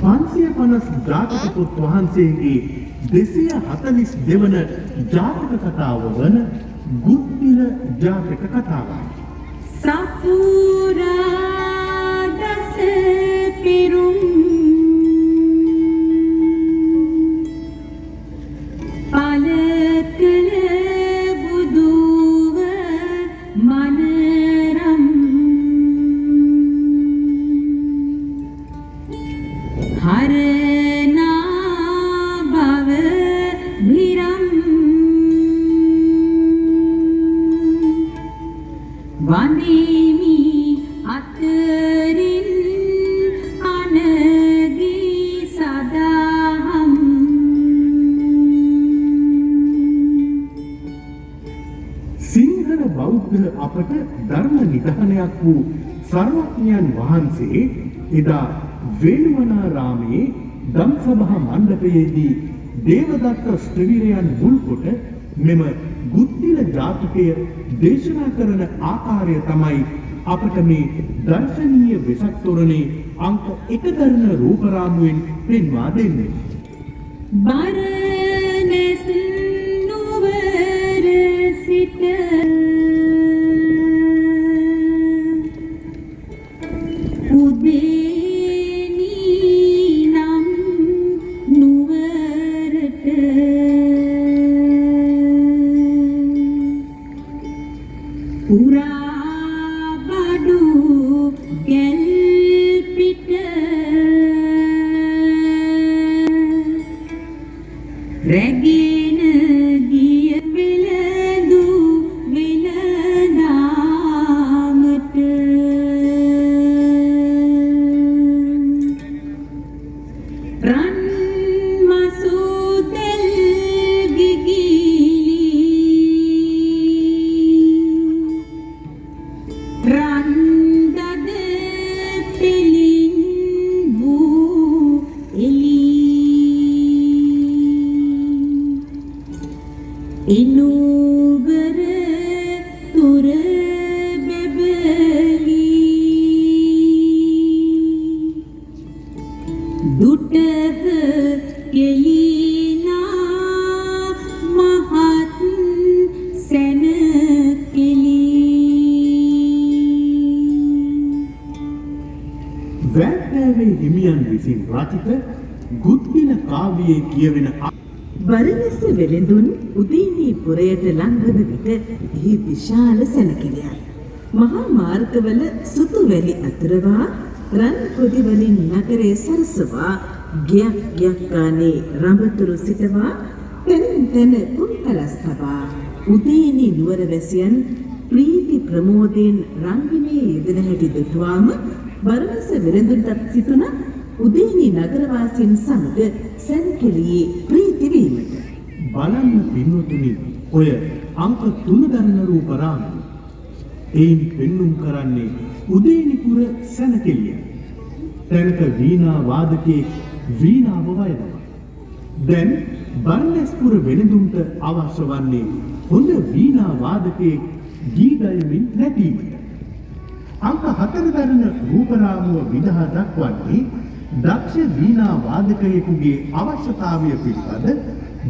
550 ජාතක පොත් වහන්සේගේ 242 වන ජාතක කතාව වන ගුත්තිල ජාතක කතාවයි. සපුරා දස පිරුම් පළ කළ බුදුව මනරම් හරනා භව භිරම් වඳිමි අතරින් අනගි සදාහම්. සිංහල බෞද්ධ අපට ධර්ම නිධානයක් වූ සර්වඥයන් වහන්සේ එදා වේළුවනාරාමයේ ධම්සභා මණ්ඩපයේදී දේවදත්ත ස්ථවිරයන් මුල් කොට මෙම ගුත්තිල ජාතකය දේශනා කරන ආකාරය තමයි අපට මේ දර්ශනීය වෙසක් තොරණේ අංක 1 දරන රූපරාමුවෙන් පෙන්වා දෙන්නේ. බරණැස් නුවර සිට උදේනි නම් නුවරට පුරා බඩු ගැල් පිට රැගෙන ගිය වෙළඳු වෙළඳාමට රන් මසු දෙල් ගිගිලි රන් දද පෙළින් වූ එලි එනුවර තුර බැබලී දුටහ කෙලිනා මහත් සැනකෙලි. වැල්පෑවේ හිමියන් විසින් රචිත ගුත්තිල කාව්‍යයේ කියවෙන බරණැස වෙළෙඳුන් උදේනී පුරයට ලංවන විට එහි විශාල සැනකෙළියක්. මහා මාර්ගවල සුදු වැලි අතුරවා රන් කොඩි වලින් නගරය සරසවා ගෙයක් ගෙයක් ගානේ රඹතුරු සිටවා තැනින් තැන පුන්කලස් තබා උදේනී නුවර වැසියන් ප්‍රීති ප්‍රමෝදයෙන් රංගනයේ යෙදෙන හැටි දුටුවාම බරණැස වෙළෙඳුන්ටත් සිතුණා උදේනී නගරවාසීන් සමග සැනකෙළියේ ප්‍රීති වීමට. බලන්න පින්වතුනි, ඔය අංක 3 දරන රූපරාමුව. එයින් පෙන්නුම් කරන්නේ උදේනිපුර සැනකෙළිය. තැනක වීණා වාදකයෙක් වීණාව වයනවා. දැන් බරණැස්පුර වෙළඳුන්ට අවශ්‍ය වන්නේ හොඳ වීණා වාදකයෙක් ගී ගයමින් නැටීමට. අංක 4 දරන රූපරාමුව විදහා දක්වන්නේ දක්ෂ වීණා වාදකයෙකුගේ අවශ්‍යතාවය පිළිබඳ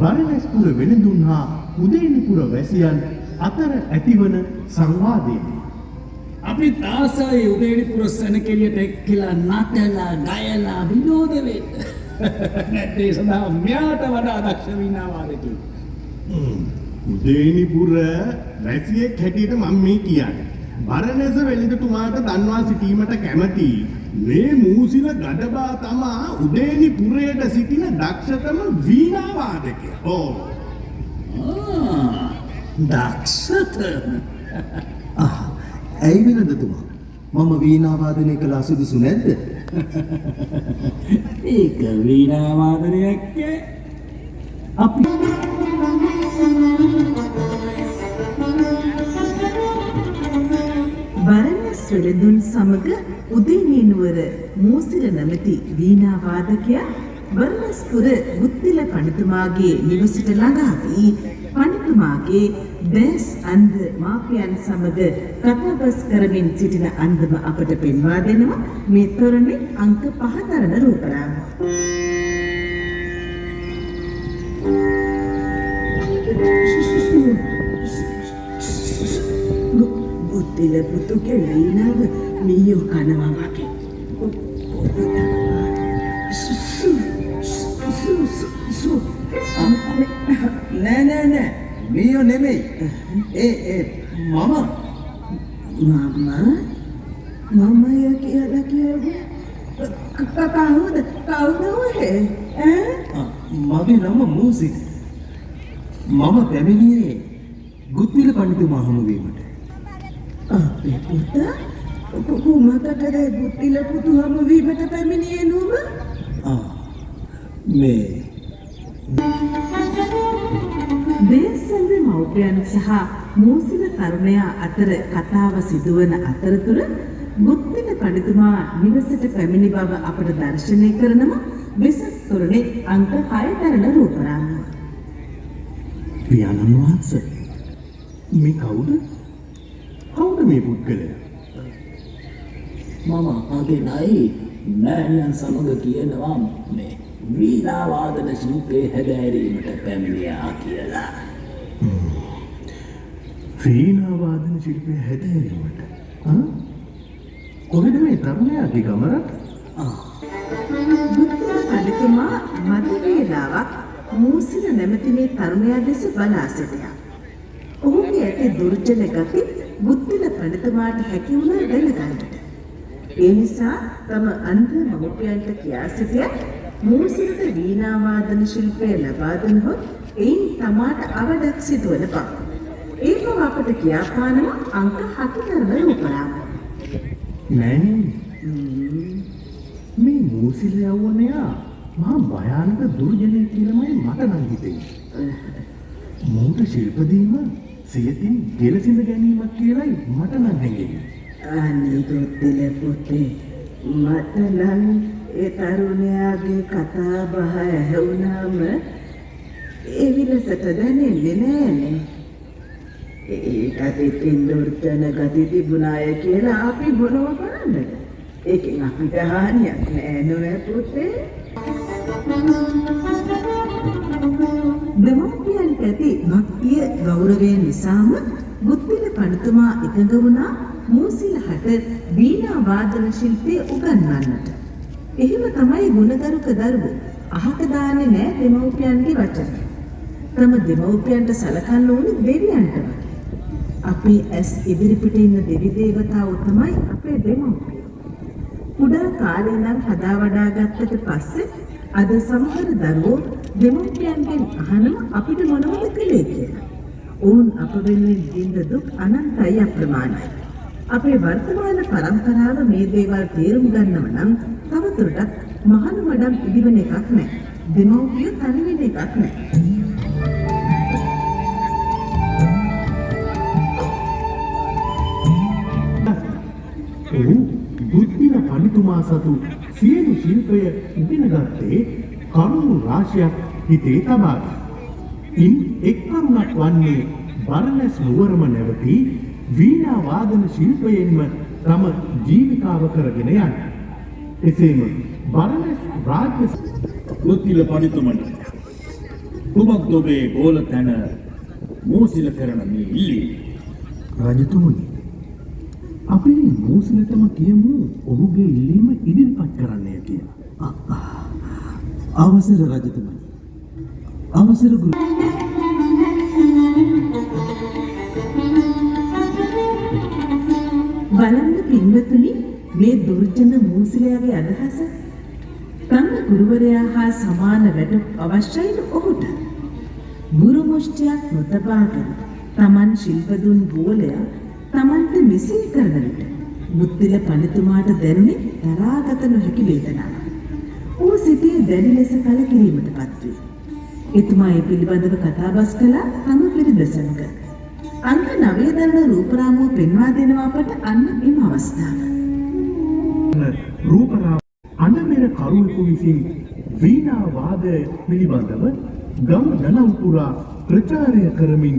බරණැස්පුර වෙළඳුන් හා උදේනිපුර වැසියන් අතර ඇතිවන සංවාදයයි. අපිත් ආසයි උදේනිපුර සැනකෙළියට එක්කලා නටලා ගයලා විනෝද වෙන්න. නැත්නම් ඒ සඳහා මෙයාට වඩා දක්ෂ වීණා වාදකයෙක්. උදේනිපුර වැසියෙක් හැටියට මම මේ කියන්නේ. බරණැස වෙළඳතුමාට දන්වා සිටීමට කැමති මේ මූසිල ගඩබා තමා උදේනිපුරයට සිටින දක්ෂතම වීණා වාදකයා. ඔව්. දක්ෂතම. ඇයි වෙළඳතුමා? මම වීණා වාදනය කළා සුදුසු නැද්ද? ඒක වීණා වාදනයක් ඈ. අපි බරණැස් වෙළඳුන් සමග උදේනී නුවර මූසිල නැමැති වීණා වාදකයා බරණැස්පුර ගුත්තිල පඬිතුමාගේ නිවසට ළඟා වී පඬිතුමාගේ දැස් අන්ධ මාපියන් සමග කතාබස් කරමින් සිටින අන්දම අපට පෙන්වා දෙනවා මේ තොරණේ අංක 5 දරන රූපරාමුව. බුද්ධිල පුතුගේ වීණාව මීයෝ කනවා වගේ. නෑ නෑ නෑ, මීයෝ නෙමෙයි. ඒ ඒ මම මම මමය කියලා කිව්වේ කවුද? කවුද ඔය? ඈ, මගේ නම මූසිස්. මම පැමිණියේ ගුත්විල පඬිතුමා හමු වීමට. අපේ පුතා කුමකටද ගුත්විල පුතු හමු වීමට පැමිණියේ නුඹ? මේ දේශන්ද මව්පියන් සහ මූසිල තරුණයා අතර කතාව සිදුවන අතරතුර ගුත්විල පඬිතුමා නිවසට පැමිණි බව අපට දර්ශනය කරනවා වෙසක් තොරණේ අංක 6 දරන රූපරාමුව. පියාණන් වහන්සේ, මේ කවුද? කවුද මේ පුද්ගලයා? මම අහගෙනයි මෑණියන් සමග කියනවා මේ වීණා වාදන ශිල්පයේ හැදෑරීමට පැමිණියා කියලා. වීණා වාදන ශිල්පයේ හැදෑරීමට? ආ? කොහෙද මේ තරුණයාගේ ගම රට? බුද්ධ පඬිතුමා මද වේලාවක් මූසිල නැමැති මේ තරුණයා දෙස බලා සිටියා. ඔහුගේ ඇති දුර්ජන ගති බුද්ධිල පඬිතුමාට හැකි වුණා දැනගන්නට. ඒ නිසා තම අන්ධ මව්පියන්ට කියා සිටියා මූසිලට වීණා වාදන ශිල්පය ලබා දුන්හොත් එයින් තමාට අවඩක් සිදුවන බව. ඒ බව අපට කියාපානවා අංක 7 දරන රූපරාමුව. නෑනේ, මේ මූසිල යවුවනයා මහා භයානක දුර්ජනෙක් කියලාමයි මට නම් හිතෙන්නේ. මොහුට ශිල්ප දීම සියතින් ගෙලසිඳ ගැනීමක් කියලායි මට නම් හැඟෙන්නේ. අනේ ගොත්තිල පුතේ, මට නම් ඒ තරුණයාගේ කතා බහ ඇහුණාම ඒ විලසට දැනෙන්නේ නෑනේ. ඒකත් ඉතින් දුර්ජන ගති තිබුණාය කියලා අපි මොනව කරන්නද? ඒකෙන් අපිට හානියක් නෑ නෝ පුතේ. දෙමව්පියන්ට ඇති භක්තිය ගෞරවය නිසාම බුද්ධිල පඬිතුමා එකඟ වුණා මූසිලහට වීණා වාදන ශිල්පය උගන්වන්නට. එහෙම තමයි ගුණගරුක දරුවෝ අහක දාන්නේ නෑ දෙමව්පියන්ගේ වචන. තම දෙමව්පියන්ට සලකන්න ඕනි දෙවියන්ට වගේ. අපේ ඇස් ඉදිරිපිට ඉන්න දෙවි දේවතාවෝ තමයි අපේ දෙමව්පියෝ. කුඩා කාලේ ඉඳන් හදා වඩා ගත්තට පස්සේ අද සමහර දරුවෝ දෙමව්පියන්ගෙන් අහනවා අපිට මොනවද කළේ කියලා. ඔවුන් අප වෙනුවෙන් විඳ දුක් අනන්තයි අප්‍රමාණයි. අපේ වර්තමාන පරම්පරාව මේ දේවල් තේරුම් ගන්නව නම් තවදුරටත් මහලු මඩම් ඉදිවන එකක් නෑ. දෙමව්පියෝ තනි වෙන එකක් නෑ. ඔහු බුද්ධිල පඬිතුමා සතු සියලු ශිල්පය ඉගෙනගත්තේ කරුණු රාශියක් හිතේ තබාගෙන. ඉන් එක් කරුණක් වන්නේ බරණැස් නුවරම නැවතී වීණා වාදන ශිල්පයෙන්ම තම ජීවිකාව කරගෙන යන්න. එසේම බරණැස් රාජ්‍ය බුද්ධිල පඬිතුමනි, කුමක්ද ඔබේ ගෝල තැන මූසිල කරන මේ ඉල්ලීම? රජතුමනි, අපි මූසිලටම කියමු ඔහුගේ ඉල්ලීම ඉදිරිපත් කරන්නය කියලා. අවසර රජතුමනි. අවසර ගුරු. බලන්න පින්වතුනි, මේ දුර්ජන මූසිලයාගේ අදහස. තම ගුරුවරයා හා සමාන වැටුප් අවශ්‍යයිලු ඔහුට. ගුරු මුෂ්ටියක් නොතබාගෙන තමන් ශිල්ප දුන් ගෝලයා තමන්ට මෙසේ කරන විට බුද්ධිල පඬිතුමාට දැනුනේ දරාගත නොහැකි වේදනාවක්. ඔහු සිතේ දැඩි ලෙස කලකිරීමට පත්වේ. එතුමා ඒ පිළිබඳව කතාබස් කළා තම බිරිඳ සමග. අංක 9 දරන රූපරාමුව පෙන්වා දෙනවා අපට අන්න එම අවස්ථාව. රූපරාම අනමෙර කරුවෙකු විසින් වීණා වාදය පිළිබඳව ගම් ගණන් පුරා ප්‍රචාරය කරමින්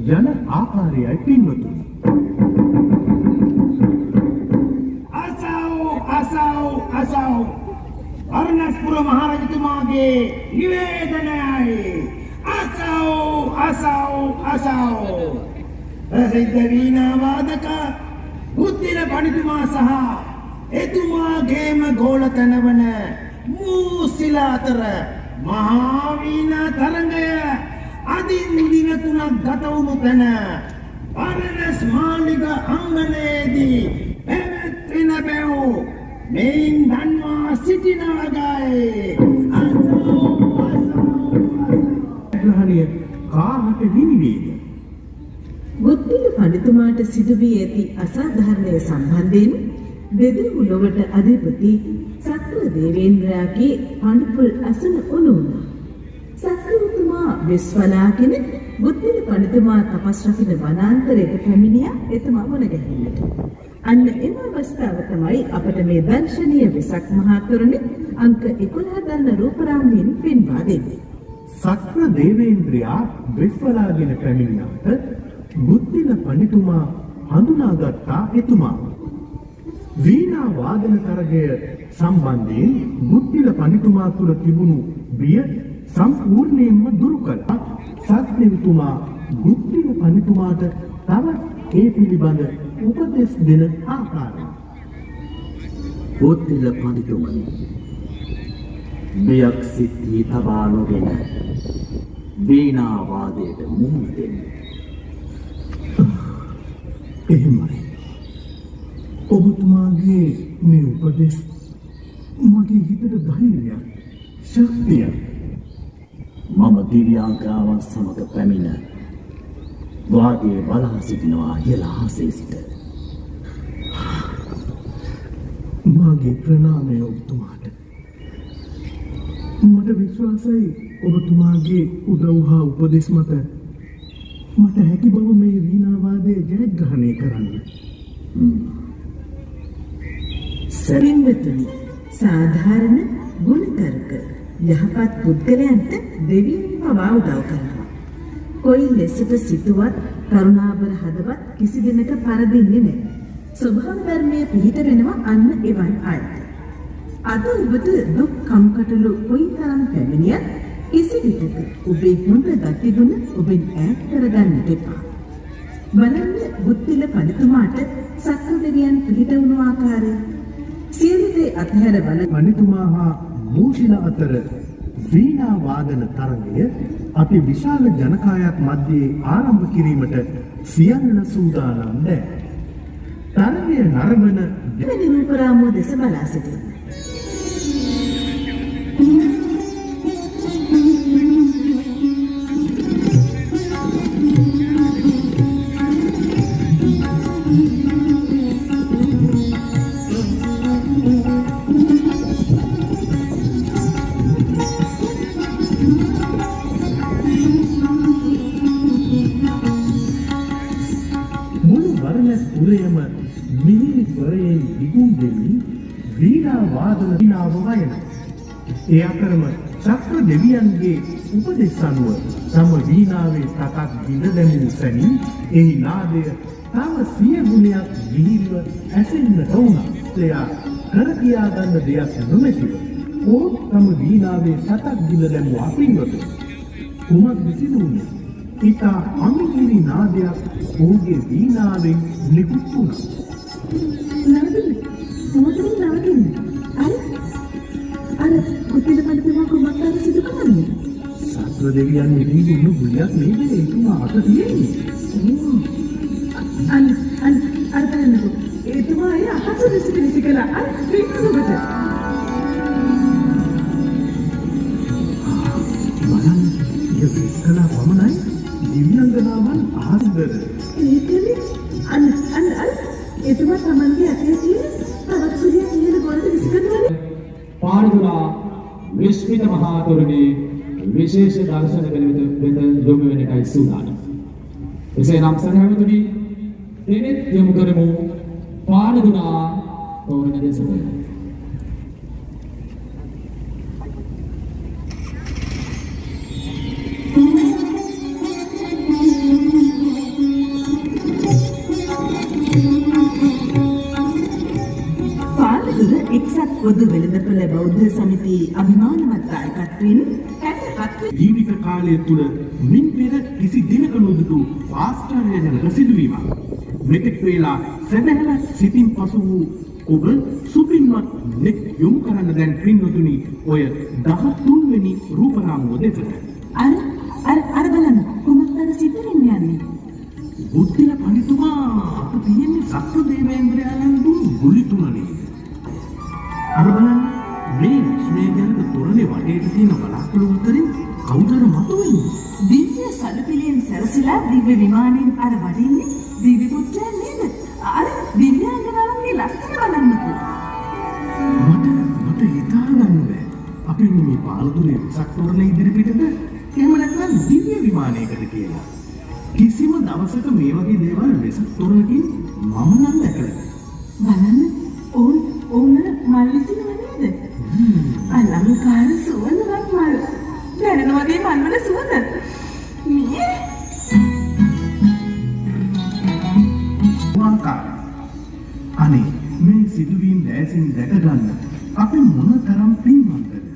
යන ආකාරයයි පින්වතුනි. අසව් අසව් අසව් අරණස්පුර මහරජතුමාගේ නිවේදනයයි. අසව් අසව් අසව් ප්‍රසිද්ධ වීණා වාදක බුද්ධිල පඬිතුමා සහ එතුමාගේම ගෝලතන වන මූසිලා අතර මහා වීණා තරඟය අදින් දින තුනක් ගත වුණු තැන බරණැස් මාලිග අංගණයේදී පැවැත්වෙන බැව් මෙයින් දන්වා සිටින වගයි. ග්‍රහණය කාහට හිමි වේද? බුද්ධිල පඬිතුමාට සිදු වී ඇති අසාධාරණය සම්බන්ධයෙන් දෙදෙව් ලොවට අධිපති සක්‍ර දේවේන්ද්‍රයාගේ පඬුපුල් අසන උණු වුණා. සක්‍රතුමා වෙස්වලාගෙන බුද්ධිල පඬිතුමා තපස් රකින වනාන්තරයට පැමිණියා එතුමා මුණ ගැහෙන්නට. අන්න එම අවස්ථාව තමයි අපට මේ දර්ශනීය වෙසක් මහා තොරණේ අංක 11 දරන රූපරාමයෙන් පෙන්වා දෙන්නේ. සක්‍ර දේවේන්ද්‍රයා වෙස්වලාගෙන පැමිණියාට බුද්ධිල පඬිතුමා හඳුනාගත්තා එතුමා. වීණා වාදන තරගය සම්බන්ධයෙන් බුද්ධිල පඬිතුමා තුළ තිබුණු බිය සම්පූර්ණයෙන්ම දුරු කළා. සත්දෙව්තුමා බුද්ධිල පඬිතුමාට තවත් ඒ පිළිබඳ උපදෙස් දෙන ආකාරය. බුද්ධිල පඬිතුමනි, බියක් සිත්හි තබා නොගෙන වීණා වාදයට මුහුණ දෙන්න. එහෙමයි. ඔබතුමාගේ මේ උපදෙස් මගේ හිතට ධෛර්යයක්, ශක්තියක්. මම දිව්‍යාංගනාවන් සමග පැමිණ වාදයේ බලා සිටිනවා ඉහළ අහසේ සිට. මාගේ ප්‍රණාමය ඔබතුමාට. මට විශ්වාසයි ඔබතුමාගේ උදව් හා උපදෙස් මත මට හැකි බව මේ වීණා වාදය ජයග්‍රහණය කරන්න. පින්වතුනි, සාධාරණ ගුණකරක යහපත් පුද්ගලයන්ට දෙවියන් පවා උදව් කරනවා. කොයි ලෙසට සිතුවත් කරුණාබර හදවත් කිසි දිනක පරදින්නේ නැහැ. ස්වභාව ධර්මයේ පිහිට වෙනවා අන්න එවන් අයට. අද ඔබට දුක් කම්කටොළු කොයිතරම් පැමිණියත් කිසි විටක ඔබේ හොඳ ගතිගුණ ඔබෙන් ඈත් කරගන්නට එපා. බලන්න බුද්ධිල පඬිතුමාට සක්‍ර දෙවියන් පිහිට වුණු ආකාරය. සියලු දේ අතහැර බල පඬිතුමා හා මූසිල අතර වීණා වාදන තරඟය අති විශාල ජනකායක් මැද්දේ ආරම්භ කිරීමට සියල්ල සූදානම් නෑ. තරඟය නරඹන දෙවැනි රූපරාමුව දෙස බලා සිටින්න. මුළු බරණැස් පුරයම මිහිරි ස්වරයෙන් ගිගුම් දෙමින් වීණා වාදන වීණාව වයනවා. ඒ අතරම චක්‍ර දෙවියන්ගේ උපදෙස් අනුව තම වීණාවේ තටක් බිඳ දැමූ සැනින් එහි නාදය තව සිය ගුණයක් මිහිරිව ඇසෙන්නට වුණා. එයා කර කියා ගන්න දෙයක් නොමැතිව ඔහු තම වීණාවේ තටක් බිඳ දැමුවා. පින්වතුනි, කුමක්ද සිදු වුණේ? ඉතා අමිහිරි නාදයක් ඔහුගේ වීණාවෙන් නිකුත් වුණා. නවතින්න. මොහොතකින් නවතින්න. අර අර බුද්ධිල පඬිතුමා කුමක්ද අර සිදු කරන්නේ? සත්ව දෙවියන් විසින් දුන්නු ගුලියක් නේද එතුමා අත තියෙන්නේ? අන්න අන්න අර බලන්නකෝ. එතුමා ඒ අහස දෙස විසි කළා. අර පිටුකට. බලන්න, එය වෙස් කළා පමණයි දිව්‍යංගනාවන් අහසදර. ඒකනේ අන්න අන්න අර එතුමා තමන්ගේ අතේ තියෙන තවත් ගුලියක් ඉහළ ගොඩට විසි කරනවනේ. පාරිදුරා විස්මිත මහා තොරණේ විශේෂ දර්ශන වෙත යොමු වෙනටයි සූදානම්. එසේනම් සදහැවතුනි, දෙනෙත් යොමු කරමු පාරිදුරා තොරණ දෙසට. පොදු වෙළඳපොළ බෞද්ධ සමිතියේ අභිමානවත් දායකත්වයෙන් 67 ජීවිත කාලය තුළ මින් පෙර කිසි දිනක නොදුටු ආශ්චර්යජනක සිදුවීමක්. මෙතෙක් වේලා සැදැහැවත් සිතින් පසු වූ ඔබ සුපින්වත් නෙත් යොමු කරන්න දැන් පින්වතුනි ඔය 13 වෙනි රූපරාමුව දෙසට. අර අර අර බලන්න, කුමක්ද අර සිදුරින් යන්නේ? බුද්ධිල පඬිතුමා අප තියෙන්නේ සත්ව දේවේන්ද්‍රයාණන් දුන් ගුලි තුන නේද? අර බලන්න, මේ විස්මයජනක තොරණේ වටේට තියෙන වළාකුළු අතරින් කවුද අර මතුවෙන්නේ? දිව්‍ය සළුපිලියෙන් සැරසිලා දිව්‍ය විමානයෙන් අර වඩින්නේ දිව්‍ය පුත්‍රයන් නේද? අර දිව්‍යාංගනාවන්ගේ ලස්සන බලන්නකෝ. මට මට හිතා ගන්න බෑ. අපි ඉන්නේ මේ පාලදුරේ වෙසක් තොරණ ඉදිරිපිටද එහෙම නැත්නම් දිව්‍ය විමානයකද කියලා. කිසිම දවසක මේ වගේ දේවල් වෙසක් තොරණකින් මම නම් දැකලා නෑ. බලන්න, ඔවුන් ඔවුන් අර මල් විසිනව නේද? අලංකාර සුවඳවත් මල්. දැනෙන වගේ මල් වල සුවඳ. මේ ආකාරයි. අනේ මේ සිදුවීම් දෑසින් දැක ගන්න අපි මොන තරම් පින්වන්තද?